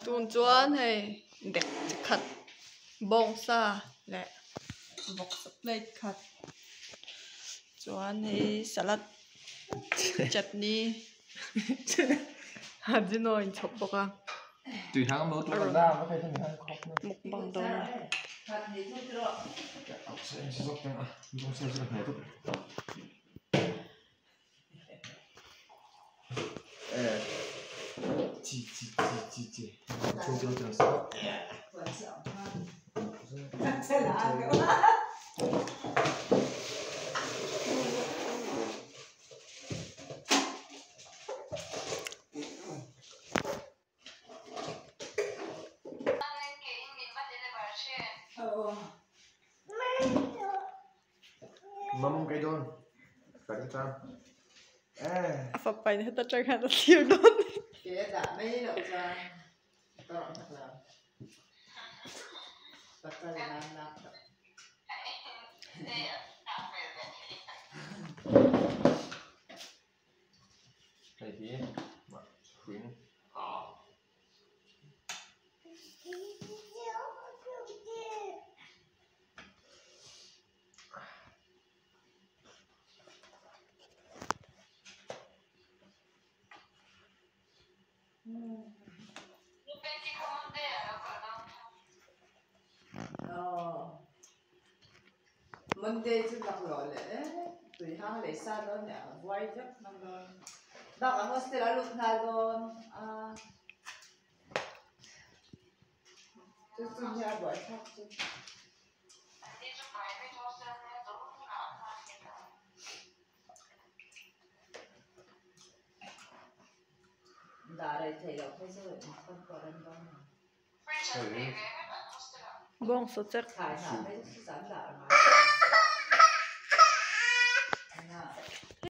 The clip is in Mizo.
Tun chuan hei dek chi khat bawngsa leh vawksa plate khat chuan hei salad chutney ajino a inchhawp bawk a mukbang dawn a ni. A fapa in heta tang hian a thlir dawn a ni. Monday chu laklawh leh e tui hang leh sa dawn leh a buai vek hman dawn bakah hostel a lut nghal dawn a chu chu nia a buaithlak chu. Dah rei theih loh phei chu inkhawm pawh rem dawn lo. Bawngsaw chek. Thlai hnah phei chu chutah an dah a ngai.